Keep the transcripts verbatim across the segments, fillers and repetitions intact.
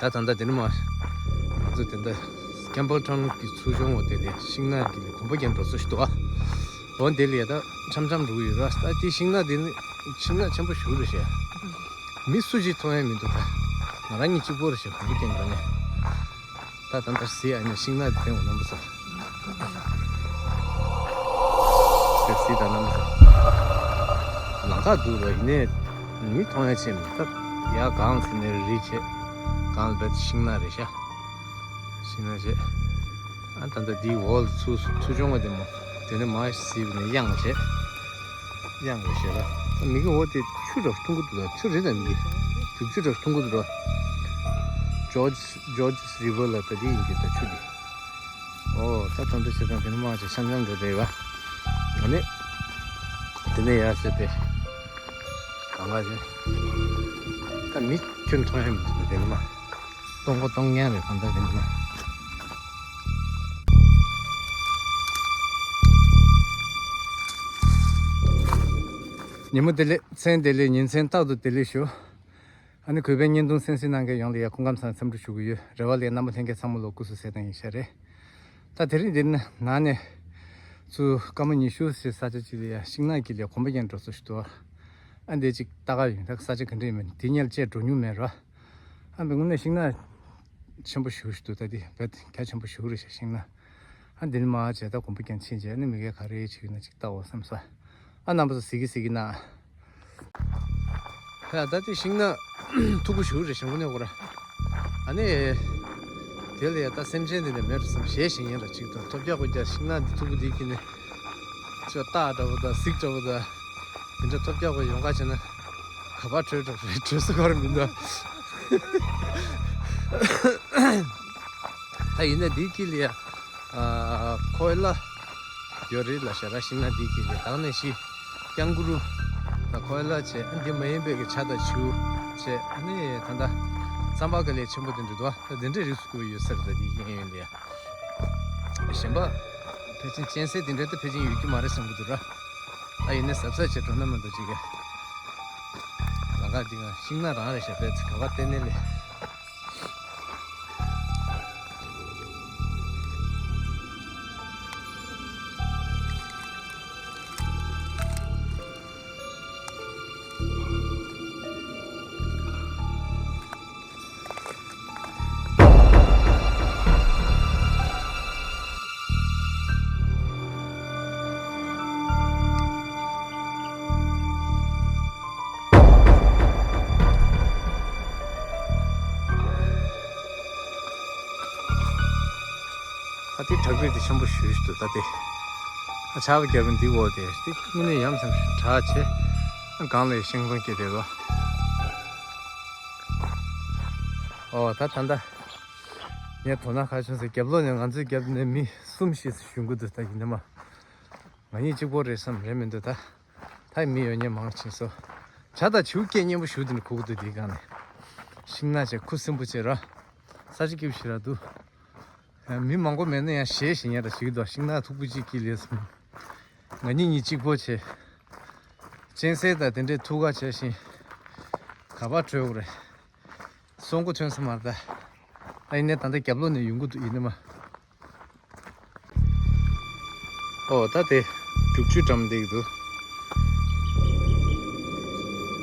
ད་ད་ལྟ་དེ་ནི་མ། ང་ཚོ་དེ་འདྲ་ཀེམ་པལ་ཊའུན་གྱི་ཚུར་བྱུང་བ་དེ་ལས་ཤིང་ནགས་ཀྱི་ལས་གོམ་པ་རྒྱག་འགྲོ་ས་ཞིག་འདུག་ཨ། འོ་དེ་ལས་ཡ་ད་འཆམ་འཆམ་འགྲོ་གི་ཡོད་ར། ད་དེ་ཤིང་ནགས་དེ་ནི་ཤིང་ནགས་ཆེན་པོ་ཞིག་རེད་ཤག། མི་སུ་གཅིག་མཐོང་ཡ་མི་འདུག། ད་ང་རང་གཉིས་གཅིག་པོ་རེད་ཤག། གོམ་པ་རྒྱག་འགྲོ་ནས། ད་ད་ལྟ་གཟིགས་ཨ་ནི་ཤིང་ནགས་དེ་འོ་རྣམ་པ་ཚོ། དེ་གཟིགས་དང་རྣམ་པ་ཚོ། ལམ་ཁ་འདུག་ར། ཡིན་ནའི་མི་མཐོང་ཡ་ཆེ་མི་ཐབས། ཡ་གང་ཟེར་ནས་རི་བྱེད། གང་བེད་ཤིང་ནགས་རེད་ཤག། ཤིང་ནགས་བྱེད། ཨ་ད་ལྟ་འདིའི་འོག་ལ་ཚུར་ཚུར་བྱུང་བ་དེ་མོ། དེ་ནས་མར་གཟིགས་ནས་གཡང་བྱེད། གཡང་བྱེད་ལ། ད་མི་གི་འོག་དེ་ཆུ་འདྲ་འཐུང་གི་འདུག་ལ། ཆུ་རེད་ད། མི་གི་རྒྱུག་ཆུ་འདྲ་འཐུང་གི་འདུག་ལ། ཇོརྗ་ཇོརྗ་རི་ཝར་ལ་ད་དེ་ཡིན་གྱི་ད་ཆུ་དེ། ཨོ་ད་ད་ལྟ་བྱེད་སྟངས་དེ་ནི་མ་བྱེད་འཆམ་འཆམ་རེད་རེད་བ། ཨ་ནི་དེ་ནས་ཡར་བྱས་ཏེ་གང་ག་བྱེད། ད་མི་ཁྱོན་མཐོང་ཡ་མི་འདུག་དེ་ནི་མ། སྟོང་པ་སྟོང་རྐྱང་རེད་གང་ལྟར་དེ་འདྲ། ཉིན་མོ་བདེ་ལེགས། མཚན་བདེ་ལེགས། ཉིན་མཚན་རྟག་ཏུ་བདེ་ལེགས་ཞུ། ཨ་ནི་གུས་པའི་བརྙན་ཐུང་གསན་གཟིགས་གནང་མཁན་ཡོངས་ལ་ཡ་སྐུ་ཁམས་བཟང་འཚམས་འདྲི་ཞུ་གི་ཡོད། རེ་བ་ལས་རྣམ་པ་ལྷན་རྒྱས་ཚང་མ་ལོ་སྐུ་གཟུགས་གསལ་ཐང་ཡིན་ཤག་རེད། ད་དེ་རིང་འདིར་ནི་ནང་ནས་ཚུར་སྐར་མ་ཉི་ཤུ་ཞིག་ས་ཆ་གཅིག་ལ་ཡ་ཤིང་ནགས་ཀྱི་ལས་གོམ་པ་རྒྱག་འགྲོ་ས་ཞིག་འདུག། ཨ་འདི་གཅིག་ལྟ་ག་ཡོང་། ད་ས་ཆ་ག་འདྲ་ཡིན་མིན་དེ་སྔོན་ལ་བྱས་འགྲོ་མྱོང་མེད་ར། ཨ་འདི་དངོས་གནས་ཤིང་ནགས་ཆེན་པོ་ཞེ་པོ་ཞིག་འདུག། ད་འདི་བེད་རྒྱ་ཆེན་པོ་ཞེ་པོ་རེད་ཤག་ཤིང་ནགས། ཨ་འདི་ནི་མར་བྱས་ད་གོམ་པ་རྒྱག་ཕྱིན་བྱས་ཨ་ནི་མི་གས་ག་རེ་བྱེད་ཀྱི་ཡོད་ན་ཅིག་ལྟ་འོ་བསམ་སོང་། ཨ་རྣམ་པ་ཚོ་གཟིགས་ཀྱི་གཟིགས་ཀྱི་ན། ཧ་ད་དེ་ཤིང་ནགས་མཐུག་པོ་ཞེ་པོ་རེད་ཤག་དངོས་གནས་ཁོ་ར། ཨ་ནི། དེ་ལ་ཡ་ད་སེམས་ཅན་དེ་འདྲ་མེད་རུ་སེམས་ཞེད་བཞིན་ཡིན་ར། གཅིག་ཏུ་ཐོལ་རྒྱག་ཁོལ་རྒྱག་ཤིང་ནགས་འདི་མཐུག་པོ་འདི་ཀྱི་ནི། ཅོ་སྟག་འདྲ་པོ་དང་གཟིག་འདྲ་པོ་དང་། དེ་འདྲ་ཐོལ་རྒྱག་ཁོལ་ཡོང་ག་བྱས་ན། ག་པར་བྲོས་འགྲོ་རེད། བྲོས་སུ་ག་རུ་མི་འདུག། ད་ཡིན་ན་འདི་དཀྱིལ་ལ་ཡ། ཨ་ཁོ་ལ་ཡོད་རེད་ལབ་ཤག་ར། ཤིང་ནགས་འདི་དཀྱིལ་ལ་ཡ་དང་ནས་ཤི། སྐྱང་གུ་རུ། ད་ཁོ་ལ་བྱས་ཨ་འདི་མ་ཡིན་པའི་གི་བྱ་དང་བྱིའུ། བྱས་ཨ་ནི་ད་ལྟ་རྩམ་པ་ག་ལས་ཆེན་པོ་དེ་འདྲ་འདུག་ཨ། ད་འདི་འདྲའི་རིགས་སུ་བཀོད་ཡོད་ས་རེད། ད་འདི་གཡས་གཡོན་ལ་ཡ། གཞན་པ། ཕལ་ཆེར་གཅན་གཟན་དེ་འདྲ་ད་ཕལ་ཆེར་ཡོད་ཀྱི་མ་རེད་བསམ་གྱི་འདུག་ར། ཨ་ཡིན་ནའི་གཟབ་གཟབ་བྱས་འགྲོ་ན་མི་འདུག་ཅིག་ག་ལམ་ཁ་འདི་ག་ཤིང་ནགས་རང་རེད་ཤག་པས་ག་པར་བལྟས་ནའི་ལས། ད་དེ་བྲག་རི་དེ་ཆེན་པོ་ཞེ་པོ་ཞིག་འདུག། ད་དེ་ཨ་ཆར་པ་བརྒྱབ་པ་འདི་འོག་དེ་དེ་དངོས་གནས་ཡ་མཚན་ཞིག་དྲག་བྱས། སྒང་ལ་ཤིང་སྡོང་སྐྱེས་བསྡད་འདུག། ཨོ་ད་ད་ལྟ་ངས་དོ་སྣང་ག་བྱུང་ཟེར་རྒྱབ་ལོགས་ནས་ང་ཚོའི་རྒྱབ་ནས་མི་གསུམ་ཞིག་ཞོན་གྱི་འདུག། ད་ཡིན་ནའི་མ་ང་གཉིས་གཅིག་པོ་རེད་བསམ་རེད་མི་འདུག་ད། ད་མི་ཡོད་ཉེ་མང་ཕྱིན་སོང་། བྱ་དང་བྱིའུ་སྐད་སྙན་པོ་ཞེ་པོ་དེ་འདྲ་གོ་གི་འདུག། དེའི་སྒང་ནས་ཤིང་ནགས་བྱས་ཁུ་སིམ་པོ་བྱས་ར། ས་ཆ་སྐྱིད་པོ་ཞེ་དྲག་འདུག། མི་མང་པོ་མེད་ན་ཡང་ཞེད་བཞིན་ཡ་ར་ཞིག་འདུག། ཤིང་ནགས་མཐུག་པོ་གཅིག་གི་ལས་སོང་། ང་གཉིས་གཉིས་གཅིག་པོ་བྱས། གཅན་གཟན་དང་དེ་འདྲས་ཐུག་ག་བྱས་ཤིང་། ག་པར་བྲོས་དགོས་རེད། སོང་གོ་ཐོན་ས་མ་རེད་ད། ད་ཡིན་ནའི་ད་ལྟ་རྒྱབ་ལོགས་ནས་ཡོང་གི་འདུག་ཡིན་ནའི་མ། ཨོ་ད་དེ་རྒྱུག་ཆུ་འགྲམ་བསྡད་ཀྱི་འདུག།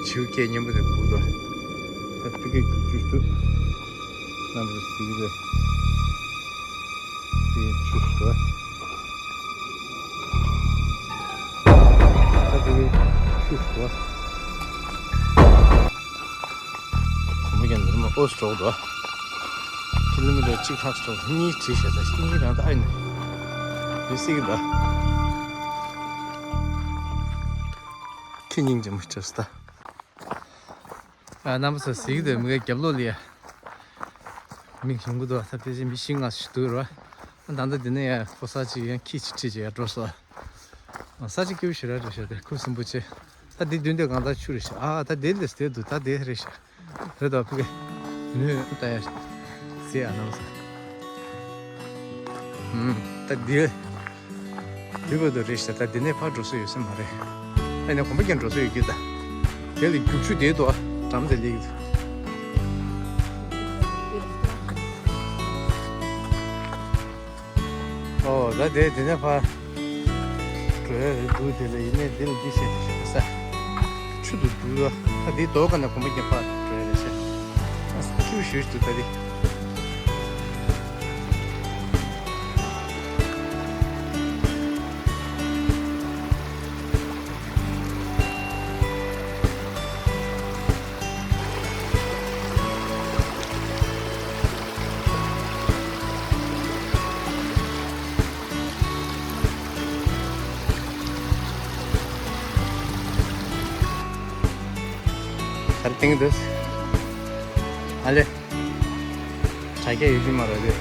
བྱིའུ་སྐད་སྙན་པོ་དེ་གོ་གི་འདུག། ད་ཕ་གིའི་རྒྱུག་ཆུ་འདུག། རྣམ་པ་ཚོ་གཟིགས་རེད། དེ་ཆུ་ཞིག་འདུག། ད་དེ་ཆུ་ཞིག་འདུག། གོམ་པ་རྒྱག་འདི་མ་ཨོ་སི་འགྲོ་གི་འདུག། ཀི་ལོ་མི་ཊར་གཅིག་ལྷག་འགྲོ་གི་འདུག། གཉིས་བྲིས་བཞག་ད་གཉིས་རང་ད་ཨ་ནི་རེད་སྲིད་ཀྱི་འདུག། ཁྱི་སྙིང་རྗེ་མོ་བྲིས་ད། ཨ་རྣམ་པ་ཚོ་གཟིགས་དུས་མི་གའི་རྒྱབ་ལོགས་ལ་ཡ། མི་ཞིག་ཡོང་གི་འདུག་ད། ཕལ་ཆེར་མི་བཞི་ལྔ་ཞིག་འདུག་ར། ད་ལྟ་འདི་ནས་ཡ་ཕོ་གསར་ཅིག་ཡང་ཁྱི་ཅིག་ཁྲིད་བྱས་ཡ་འགྲོ་སོང་། ས་ཆ་སྐྱིད་པོ་ཞེ་དྲག་རེད་ཤག་དེ་ཁུ་སིམ་པོ་བྱས། ད་འདི་མདུན་དེ་གང་ལྟར་ཆུ་རེད་ཤག། ཨ་ད་དེ་ལས་དེ་འདུག། ད་དེ་རེད་ཤག། རེད་དོ་ཕ་གི། ནུས་ད་ཡ། ཟེ་ཨ་རྣམ་ས། ཨུམ། ད་དེ། འདི་བར་དུ་རེད་ཤག། ད་འདི་ནས་ཕར་འགྲོ་ས་ཡོད་ས་མ་རེད། ཨ་ནི་གོམ་པ་རྒྱག་འགྲོ་ས་ཡོད་ཀྱི་ད། དེ་ལ་རྒྱུག་ཆུ་དེ་འདུག་ཨ། འགྲམ་དེ་ལེགས་ཀྱི་འདུག། ཨོ་ད་དེ་དེ་ནས་ཕར་འགྲོ་ཡ་རེད་འདུག་དེ་ལ་ཡིན་ནའི་འདི་ལ་འདི་བྱས་ཏེ་ཞུ་ས་ཆུ་འདུག་འདུག་ད་འདི་རྡོ་ག་ནས་གོམ་པ་བརྒྱབ་ཕར་འགྲོ་ཡ་རེད་ཤག་ཨ་ས་ཆུ་ཞུ་ཞུ་འདུག་ད་འདི། གར་ཏིང་དུས། ཨ་ལེ། དྲ་རྒྱ་ཡོད་ཀྱི་མ་རེད་དེ།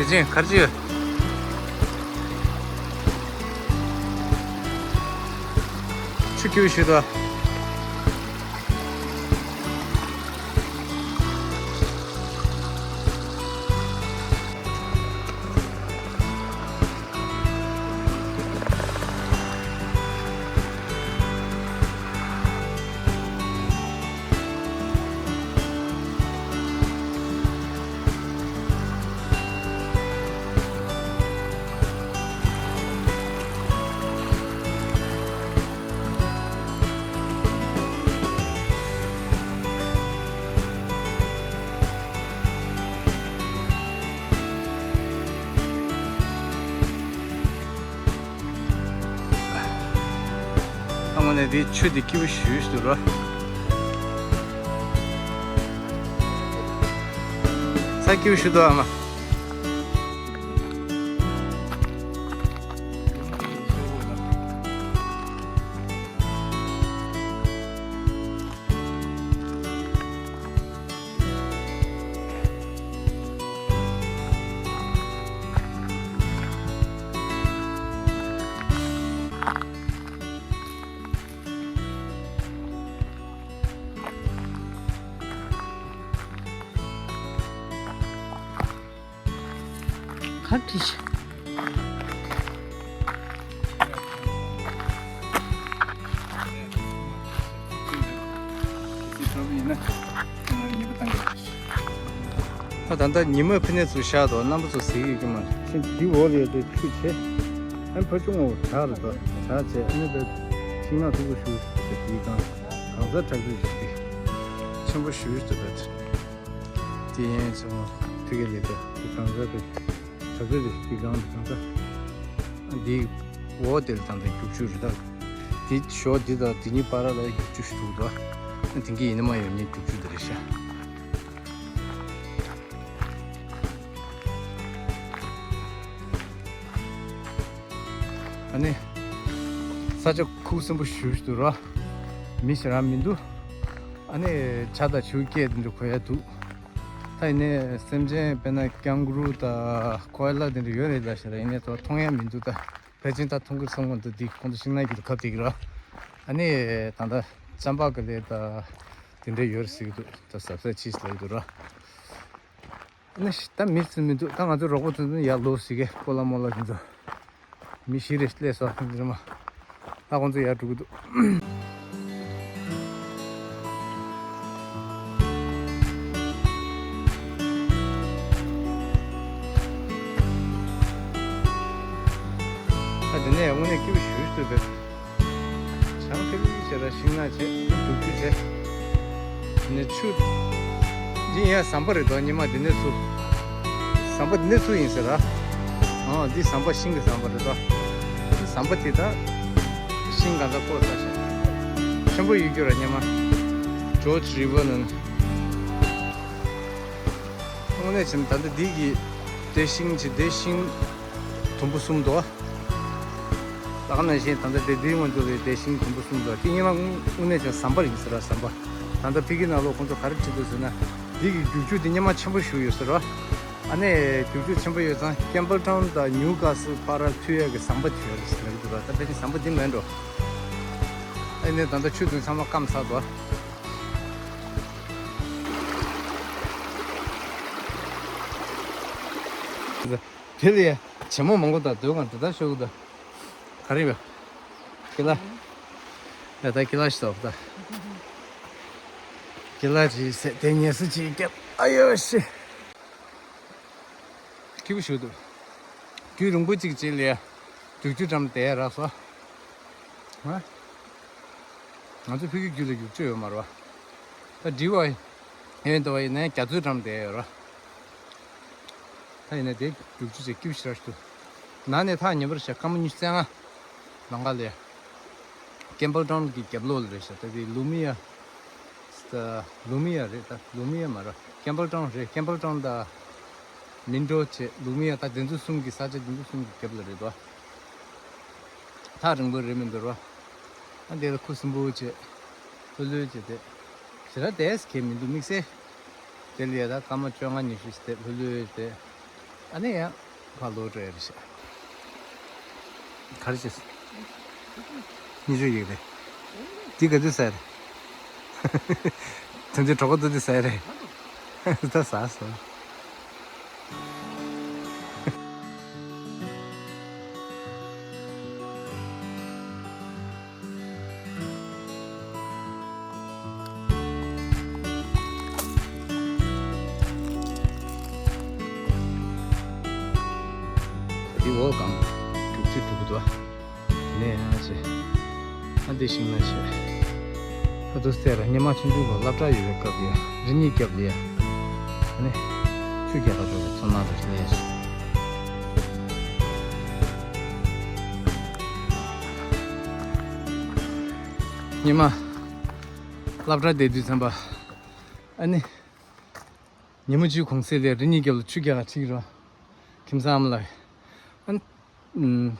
དེ་ཅན་གར་ཅི་ཡོད། ཆུ་སྐྱིད་ཞིག་ཏུ། ཨ་མ་ནས་འདི་ཆུ་འདི་སྐྱིད་པོ་ཞུ་ཞུ་རོ། ས་སྐྱིད་པོ་ཞུ་འདུག་ཨ་མ། ག་བྲིས་ཤག་ད་ད་ལྟ་ཉི་མ་ཕི་ནས་ཚུར་ཤར་དོ། རྣམ་པ་ཚོ་གཟིགས་ཡོད་ཀྱི་མ་རེད། ཤིང་འདི་འོག་ལ་ཡོད་དུས་ཆུ་ཆེ། ཨ་ཕ་ཆུ་ངོ་བོ་བྲག་རེད་དོ། བྲག་ཆེ་ཨ་ནི་པའི་ཤིང་ནགས་མཐུག་པོ་ཞུ་ཞུ་དེ་གང་གང་ས་བྲག་རི་ཞིག་དེ་ཆེན་པོ་ཞུ་ཞུ་དེ་དེ་ཡན་ཆེན་མོ་ཐུགས་ཀྱི་ལས་དེ་དེ་གང་ས་དེ་བྲག་རི་རེད། དེ་གང་དེ་གང་ས་འདི་འོག་དེར་དང་དེ་རྒྱུག་ཆུ་རེད་ད། དེ་ཞོ་འདི་དང་དེ་གཉིས་བར་ལ་རྒྱུག་ཆུ་ཞུ་དུ་དོ། དེང་གི་ཡིན་ན་མ་ཡོང་ཉེ་རྒྱུག་ཆུ་དེ་རེད་ཤག་ཨ་ནི། ས་ཆ་ཁུག་སིམ་པོ་ཞུ་ཞུ་དུ་རོ། མི་ཞེ་རང་མི་འདུག་ཨ་ནི་བྱ་དང་བྱིའུ་སྐད་དེ་འདྲ་གོ་ཡ་འདུག་ད་ཡིན་ནའི་སེམས་ཅན་དཔེར་ན་ཀེང་གུ་རུ་དང་ཀོ་ཨེ་ལ་དེ་འདྲ་ཡོད་རེད་ལ་ཞེ་ར། ཡིན་ནའི་ཚོ་མཐོང་ཡ་མི་འདུག་ད་ཕལ་ཆེར་ད་མཐོང་གི་སོང་མ་འདུག་འདི་ཁོང་ཚོ་ཤིང་ནགས་ཀྱི་ཁབ་དེ་གི་རོ། ཨ་ནི་ད་ལྟ་ཅམ་པ་གི་ལས་ད་དེ་འདྲ་ཡོད་རེད་ཟེར་གི་འདུག་ད་གཟབ་གཟབ་བྱེད་ཟེར་གི་འདུག་རོ། ནི་ད་མི་ཚུད་མི་འདུག་ད་ང་ཚོ་རོགས་པ་ཚོ་ནི་ཡར་ལོག་ཟིག་གེ་ཀོ་ལ་མོ་ལ་དེ་ཚོ་མི་ཤི་རེ་སླེབས་སོང་། དེ་ཚོ་མ་ད་ཁོང་ཚོ་ཡར་འགྲོ་གི་འདུག་ད་དེ་ནས་དངོས་གནས་སྐྱིད་པོ་ཞུ་ཞུ་བས། བྱང་ཕེབས་ཞེས་ར་ཤིང་ནགས་བྱས་སྡུག་རྒྱུ་བྱས། ནས་ཆུ། འདི་ཡང་ཟམ་པ་རེད་དོ། ཉི་མ་འདི་ནས་ཚུར། ཟམ་པ་འདི་ནས་ཚུར་ཡིན་ཟེར་ར། ཨང་འདི་ཟམ་པ་ཤིང་གི་ཟམ་པ་རེད་དོ། འདི་ཟམ་པ་དེ་ད་ཤིང་གང་ཚ་བཀོག་ཚར་ཤག་ཆེན་པོ་ཡོད་རྒྱུ་ར་ཉི་མ། ཇོརྗ་རི་ཝར་ནང་། དངོས་གནས་བྱས་ན་ད་ལྟ་འདི་གི་དེ་ཤིང་གཅིག་དེ་ཤིང་། དུམ་བུ་གསུམ་འདུག་ད་ག་ནང་བཞིན་ད་ལྟ་དེ་འདིའི་སྔོན་དུ་རེད་དེ་ཤིང་དུམ་བུ་གསུམ་འདུག་དེ་གཉིས་ལ་དངོས་གནས་ཀྱང་ཟམ་པ་ཡིན་ཟེར་ར་ཟམ་པ། ད་ལྟ་ཕི་གི་ནང་ལོགས་ཁོང་ཚོ་ག་རེ་བྲིས་འདུག་ཟེར་ན། འདི་གི་རྒྱུག་ཆུ་དེ་སྙེ་མ་ཆེན་པོ་ཞིག་ཡོད་ཟེར་ར། ཨ་ནི་རྒྱུག་ཆུ་ཆེན་པོ་ཡོད་ཙང་ཀེམ་པལ་ཊའུན་དང་ཉིའུ་ཀ་སལ་བར་མཐུད་ཡས་ཀྱི་ཟམ་པ་ཅིག་ཡོད་རེད་ཟེར་གྱི་འདུག་ད་ཕལ་ཆེར་ཟམ་པ་འདི་མིན་འགྲོ། ཨ་ནི་ད་ལྟ་ཆུ་དེ་ཚང་མ་སྐམ་ཚར་འདུག་དེ་ལ་ཡ་བྱེ་མ་མང་པོ་དང་སྡོད་གང་དེ་ལྟར་ཤོར་གི་འདུག་ག་རེ་ཡོད། ཀི་ལ། ཡ་ད་ཀི་ལ་ཞིག་ཟོག་ད། ཀི་ལ་ཅིག་ཟེར་དེ་ཉལ་ས་ཅིག་བརྒྱབ། ཨ་ཡོ་ཤི། སྐྱིད་པོ་ཞིག་འདུག་རྒྱུན་རིང་པོ་ཅིག་རྗེས་ལ་ཡ། རྒྱུག་ཆུ་འགྲམ་བསྡད་རག་སོང་། ཧ། ང་ཚོ་ཕ་གིའི་རྒྱུད་ལ་རྒྱུག་ཆུ་ཡོད་མ་རེད་པ། ད་འགྲིག་པ་ཡིན་འདུག་པ། ཡིན་ནའི་རྒྱ་མཚོའི་འགྲམ་བསྡད་ཡོད་རེད། ད་ཡིན་ན་དེ་རྒྱུག་ཆུ་ཅིག་སྐྱིད་པོ་ཞེ་དྲག་འདུག་ནང་ནས་ཐག་ཉེ་པར་བྱས་སྐར་མ་ཉི་ཤུ་རྩ་ལྔ་ལམ་ཁ་ལ། ཀེམ་པལ་ཊའུན་གྱི་རྒྱབ་ལོགས་ལ་རེད་ཤག་ད་དེ་ལུ་མི་ཡ། ད་ལུ་མི་ཡ་རེད། ད་ལུ་མི་ཡ་མ་རེད། ཀེམ་པལ་ཊའུན་རེད། ཀེམ་པལ་ཊའུན་དང་མིན་ཌོ་བྱས་ལུ་མི་ཡ། ད་དེ་ཚོ་གསུམ་གྱི་ས་ཆ་དེ་ཚོ་གསུམ་གྱི་རྒྱབ་ལ་རེད་དོ། ཐག་རིང་པོ་རེད་མི་འདུག་རོ། ཨ་འདི་ལ་ཁུ་སིམ་པོ་བྱས། ལྷོད་ལྷོད་བྱས་བསྡད། ཞེ་དྲག་བསྡད་ས་གང་མི་འདུག་དམིགས་བསལ། དེ་ལ་ཡ་ད་སྐར་མ་བཅོ་ལྔ་ཉི་ཤུ་བསྡད་ལྷོད་ལྷོད་བསྡད། ཨ་ནི་ཡང་ཕར་ལོག་འགྲོ་ཡ་རེད་ཤག་ག་རེ་བྱས་སོང་། གཉིས་བཅུ་ཡིག་རེད། འདི་ག་དུས་ཟ་ཡ་རེད། ཐོན་དུས་གྲོགས་པོ་ཏོ་དུས་ཟ་ཡ་རེད། ད་ཟ་སོང་། འདི་འོག་གང་། རྒྱུག་ཆུ་འགྲོ་གི་འདུག་ཨ། དེ་ནས་ཡང་བྱས། ཨ་འདི་ཤིང་ནགས་བྱས། ཨ་དུ་སྟེར་སྔོན་མ་ཆུང་ཆུང་གོ་སློབ་གྲྭ་ཡོད་པའི་སྐབས་ཡ་རི་གཉིས་རྒྱབ་ལ་ཡ། ཨ་ནི། ཆུ་རྒྱག་ག་འགྲོ་བའི་ཚོར་སྣང་རེ་སླེབས་སོང་། སྔོན་མ། སློབ་གྲྭ་བསྡད་དུས་ཙམ་པ། ཨ་ནི། ཉིན་མོ་བཅུའི་གུང་སེང་ལ་རི་གཉིས་རྒྱབ་ལ་ཆུ་རྒྱག་ག་ཁྲིད་ཀྱི་རོ། ཁྱིམ་ཚང་ཨ་མ་ལགས། ཨ་ནི། ཨུམ།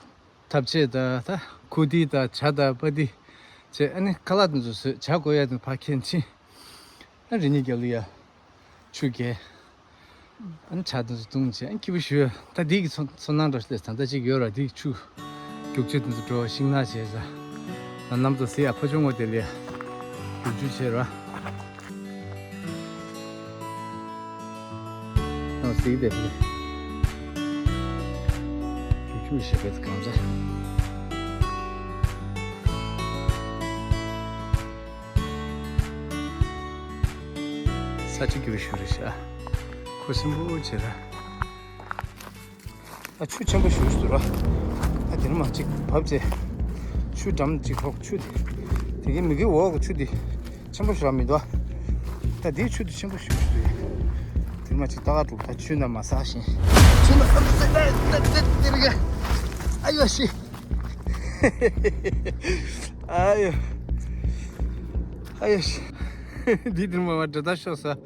ཐབ་ཆས་དང་ད་ཁུག་རྟའི་དང་ཇ་དང་པ་ཏི་བྱས། ཨ་ནི་ཁ་ལག་དེ་ཚོ་བཟོས། ཇ་དགོས་ཡ་དེ་ཕར་འཁྱེར་ཕྱིན། ཨ་རི་གཉིས་རྒྱབ་ལ་ཡ་ཆུ་བརྒལ། ཨ་ནི་ཇ་དེ་ཚོ་བཏུང་བྱས། ཨ་ནི་སྐྱིད་པོ་ཞེ་པོ་ཡོད། ད་འདི་གི་ཚོར་སྣང་འདྲ་ཞིག་ད་ལྟ་ཅིག་ཡོད་ར། འདི་གི་ཆུ། རྒྱུག་ཆུ་དེ་ཚོ་འགྲོ་ཤིང་ནགས་བྱས་ས། ནམ་དུ་ཟེ་ཡ་ཕ་ཆུང་ངོ་དེ་ལས། རྒྱུག་ཆུ་བྱས་ར། ཨ་གཟིགས་དེ་ཕུལ། ཆུ་ཆུ་ཞེས་པའི་གང་ཟག་ས་ཆ་རྒྱུ་ཞུ་རེ་ཤག་ཁུ་སིམ་པོ་བྱེད་ར། ཨ་ཆུ་ཆེན་པོ་ཞུ་ཞུ་ར། ཨ་དེ་ནས་མར་ཅིག་བབས་རྗེས། ཆུ་འགྲམ་ཅིག་ལྷོག་ཆུ་དེ། དེ་གའི་མི་གི་འོག་གི་ཆུ་དེ། ཆེན་པོ་ཞིག་རག་མི་འདུག་ད་འདིའི་ཆུ་དེ་ཆེན་པོ་ཞིག་རེད། དེ་མ་ཅིག་ལྟ་ག་འགྲོ། ད་ཆུ་ནང་མ་ཟག་བཞིན། ཆུ་ནང་ཨ་ཙི་ཙི་ཙི་ཙི་ཙི་རེད། ཨ་ཡོ་ཤི། ཨ་ཡོ། ཨ་ཡོ་ཤི། འདི་དེ་མ་མ་འདྲ་ད་ཤོག་ས།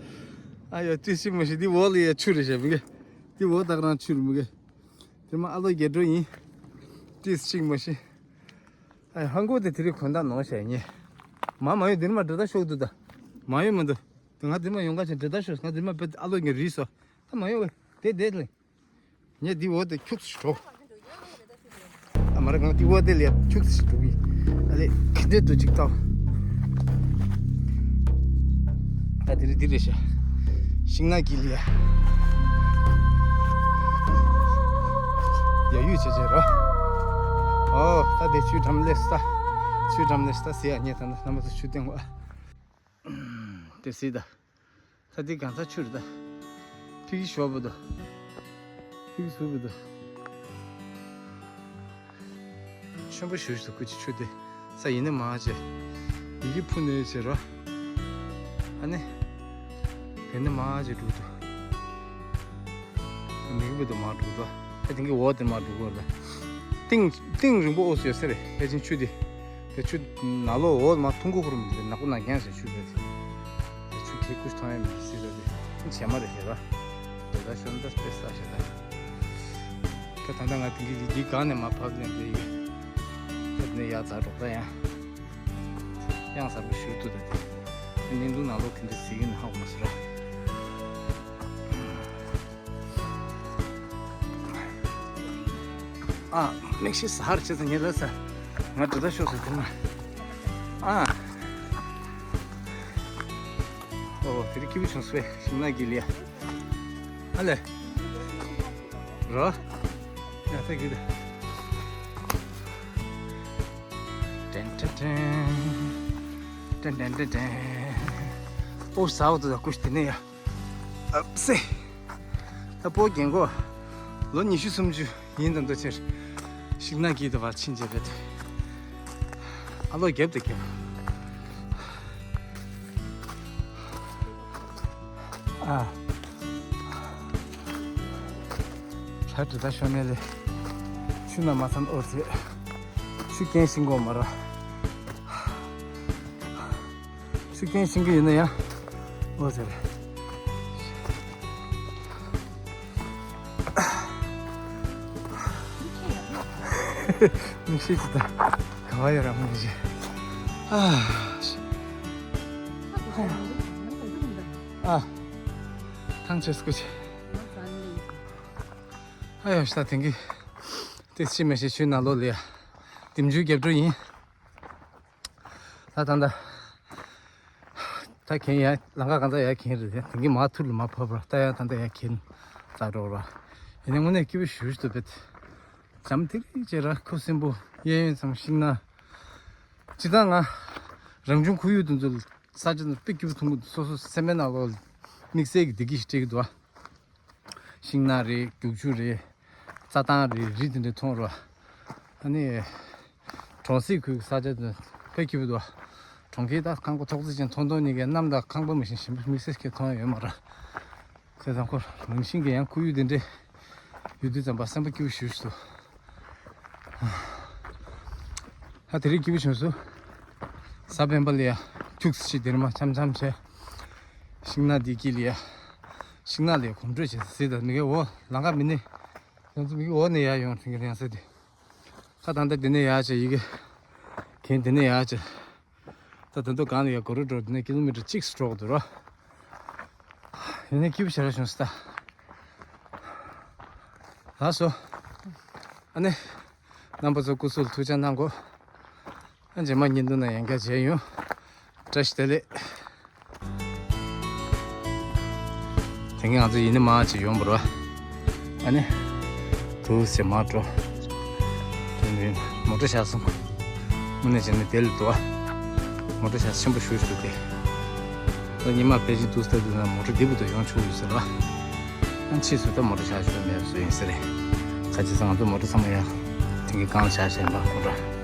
ཨ་ཡོ་ཏི་སི་མ་ཤི། འདི་འོག་ལ་ཡ་ཆུ་རེད་ཤག་མི་གེ། འདི་འོག་ད་ག་རང་ཆུ་རེད་མི་གེ། དེ་མ་ཨ་ལོ་རྒྱལ་འགྲོ་ཡིན། ཏི་སི་ཅིག་མ་ཤི། ཨ་ཧང་གོ་དེ་དེ་རིང་གོན་ད་ནོ་ཞེས་ཉེ། མ་མ་ཡོད་འདིར་མ་འདྲ་ད་ཤོག་འདུག་ད། མ་ཡོད་མི་འདུག་ད་ང་འདིར་མ་ཡོང་ག་ཅན་འདྲ་ད་ཤོག་ང་འདིར་མ་བེད་ཨ་ལོ་ངས་རིས་སོ། ད་མ་ཡོད་བས་དེ་དེ་ལེ། ཉེ་འདི་འོ་དེ་ཁྱུག་སུ་འགྲོ། ཨ་མ་ར་ང་འདི་འོ་དེ་ལེ་ཁྱུག་སུ་འགྲོ་གི། ཨ་ལེ་ག་དེ་འདུག་ཅིག་ལྟ། ད་དེ་རི་འདི་རེད་ཤག་ཤིང་ནགས་དཀྱིལ་ལ་ཡ། ཡ་ཡུས་བྱེད་བྱེད་རོ། ཨོ་ད་དེ་ཆུའི་འགྲམ་སླེབས་ས། ཆུའི་འགྲམ་སླེབས་ས་ཟེར་ཡ་ཉེ་ད་ན་རྣམ་པ་ཚོ་ཆུ་སྟེང་བ། དེ་སྲིད་ད། ད་དེ་གང་ས་ཆུ་རེད་ད། ཕི་གི་ཞོ་བུ་དོ། ཕི་གི་སུ་བུ་དོ། ཆེན་པོ་ཞུ་ཞུ་ཀུ་ཅི་ཆུ་དེ། ས་ཡིན་ནི་མ་བྱེད། ཡི་གེ་ཕུ་ནས་བྱེད་རོ། ཨ་ནི། ཡིན་ནི་མ་བྱེད་འགྲུག་འདུག་མི་གི་བུ་དུ་མ་འགྲུག་འདུག་ཨ་དེང་གི་འོག་དེ་མ་འགྲུག་གོ་ལ། གཏིང་གཏིང་རིང་པོ་འོག་སུ་ཡོད་ས་རེད། ཕལ་ཆེར་ཆུ་དེ། དེ་ཆུ་ནག་ལོ་འོག་མ་ཐུང་གུ་ཁུར་མི་དེ་ནག་པོ་ནག་རྐྱང་ཞིག་ཆུ་དེ། དེ་ཆུ་ཁེ་ཀུ་ཐོང་ཡ་མི་སྲིད་ལ་དེ། བྱེ་མ་རེད་ཞེས་ར། དེ་ད་ཤོར་འདྲ་དཔེ་ས་ཞེ་ད། ད་ད་ད་ང་དེང་གི་འདི་གང་ནས་མ་ཕབ་ནས་དེ་ཡོད། དེ་ནས་ཡག་ཚ་འགྲོ་ད་ཡང་། ཡང་གཟར་པོ་ཞུ་ཐུབ་ད་དེ། དེ་ནས་འདུག་ནང་ལོགས་གི་འདི་ཟིག་ཡིན་ཧ་གོ་མ་སོང་ར། ཨ། མིག་ཤེལ་ཟ་ཧར་བྱེད་ས་ཉེ་ལ་ས། ང་འདྲ་ད་ཤོག་ཟེར་དེ་ན། ཨ། ཨོ་དེ་རིང་སྐྱིད་པོ་བྱུང་སོང་བས་ཤིང་ནགས་ཀྱི་ལི་ཡ། ཨ་ལེ། རོ། ཡ་ས་གི་ད། ཏན་ཏན་ཏན། ཏན་ཏན་ཏན་ཏན། ཨོ་ཟ་འོ་ད་ད་ཀུ་ཤི་དེ་ནས་ཡ། ཨབ་སེ། ད་སྤོ་རྒན་གོ། ལོ་ཉི་ཤུ་སུམ་ཅུ་ཡིན་ཙམ་དུ་ཕྱིར། ཤིང་ནགས་ཀྱི་དུ་བ་ཕྱིན་བྱས་བེད། ཨ་ལོ་རྒྱབ་དུ་རྒྱབ། ཨ། ལྷ་དྲི་ད་ཤོ་ནེ་ལེ། ཆུ་ན་མ་ཚང་ཨོ་ཚེ། ཆུ་རྐྱེན་ཤིང་གོ་མ་ར། ཤུགས་རྐྱེན་ཤིང་གི་ཡིན་ན་ཡང་། ཨོ་ཟེར། མིག་ཤེལ་ཅི་ད། ག་བ་ཡོད་ར་མིག་ཤེལ། ཨ། ཨ། ཐང་ཆད་སྐུ་ཆེ། ཨ་ཡོ་ཤ་དེང་གི། ཏེ་ཤི་མེ་ཤི་ཆུ་ན་ལོ་ལེ། དིམ་ཆུ་རྒྱབ་འགྲོ་ཡིན། ད་ད་ད་གན་ཡ་ལང་ཀ་གང་ད་ཡ་གན་རེད། དེང་གི་མ་ཐུར་ལ་མ་ཕབ་ར་ད་ཡ་ད་ད་ཡ་གན་ཙག་འགྲོ་ར། ཡིན་ནའི་དངོས་གནས་སྐྱིད་པོ་ཞུ་ཞུ་ཏུ་བེད། འཇམ་ཐིག་ལེ་བྱེད་ར་ཁུ་སིམ་པོ་གཡས་གཡོན་ཚང་ཤིང་ན། ཅི་ད་ང་རང་བྱུང་ཁོར་ཡུག་དུ་ཚོ་ས་ཆ་དུ་དཔེ་སྐྱིད་པོ་མཐོང་གི་སོ་སོ་སེམས་པའི་ནང་ལོགས་དམིགས་བསལ་གྱི་བདེ་སྐྱིད་ཞིག་སྤྲད་ཀྱི་འདུག་ཨ། ཤིང་ནགས་རེད། རྒྱུག་ཆུ་རེད། རྩྭ་ཐང་རེད། རི་དེ་འདྲ་མཐོང་རོགས། ཨ་ནི། གྲོང་གསེབ་ཁུལ་གྱི་ས་ཆ་དེ་དཔེ་སྐྱིད་པོ་འདུག་གྲོང་ཁྱེར་དང་ཁང་པ་ཐོག་བརྩེགས་ཅན་མཐོང་མཐོང་གཉིས་ཀའི་གནམ་དང་ཁང་པ་མི་ཤིང་ཞིམ་པོ་དམིགས་བསལ་གྱི་མཐོང་ཡ་ཡོད་མ་རེད། བྱས་ཙང་ཁོ་རང་བཞིན་གྱི་ཡང་ཁོར་ཡུག་དེ་འདྲ་ཡོད་དུས་ཙམ་པ་སེམས་པ་སྐྱིད་པོ་ཞེ་པོ་ཞིག་འདུག་ཨ་དེ་རིང་སྐྱིད་པོ་བྱུང་སོང་། གཟའ་སྤེན་པ་ལ་ཡ་ཁྱུག་ཙམ་ཞིག་དེར་མ་འཆམ་འཆམ་བྱས། ཤིང་ནགས་འདི་དཀྱིལ་ལ་ཡ། ཤིང་ནགས་ལ་ཡ་གོམ་བགྲོད་བྱས་ཟེར་ད་མི་གའི་འོ་ལང་ཀ་མི་ནི། ཡང་ཚུ་མི་གའི་འོ་ནས་ཡ་ཡོང་དེང་གི་ཡང་ཟེར་དེ། ཁ་ད་ལྟ་འདི་ནས་ཡ་བྱས་ཡི་གེ། གན་འདི་ནས་ཡ་བྱས། ད་ད་དུང་གང་ལ་ཡ་གོ་རུ་འགྲོ་འདི་ནས་ཀི་ལོ་མི་ཊར་གཅིག་སུ་འགྲོ་གི་འདུག་ར། ཡིན་ནའི་སྐྱིད་པོ་ཞེ་དྲག་བྱུང་སོང་ད། ལགས་སོ། ཨ་ནི། རྣམ་པ་ཚོ་སྐུ་གཟུགས་ལ་ཐུགས་ཅག་གནང་གོ། ཨ་རྗེས་མ་བརྙན་ཐུང་ནང་ཡང་བསྐྱར་མཇལ་ཡོང་། བཀྲ་ཤིས་བདེ་ལེགས། དེང་གི་ང་ཚོ་ཡིན་ནི་མ་ཅིག་ཡོང་བ་རེད་བ། ཨ་ནི། དུ་ཟེར་མ་འགྲོ། དེ་ནི་མོ་ཊ་བཞག་སོང་། དངོས་གནས་བྱས་ན་དེ་ལ་འདུག་བ། མོ་ཊ་བཞག་ཆེན་པོ་ཞུ་ཞུ་དེ། ད་ཉི་མ་ཕལ་ཆེར་དུས་ལྟར་དུ་ན་མོ་ཊ་འདི་བུ་དུ་ཡོང་ཆོག་ཡོད་ཟེར་བ། ཨ་ཕྱིས་སུ་ད་མོ་ཊ་བཞག་ཆོག་མེད་བཟོ་ཡིན་ཟེར། ཁ་ཅིག་ཚང་ང་ཚོ་མོ་ཊ་ཚང་མ་ཡ། དེང་གི་གང་བཞག་བཞག་ཡིན་པ་ཁོ་འདྲ།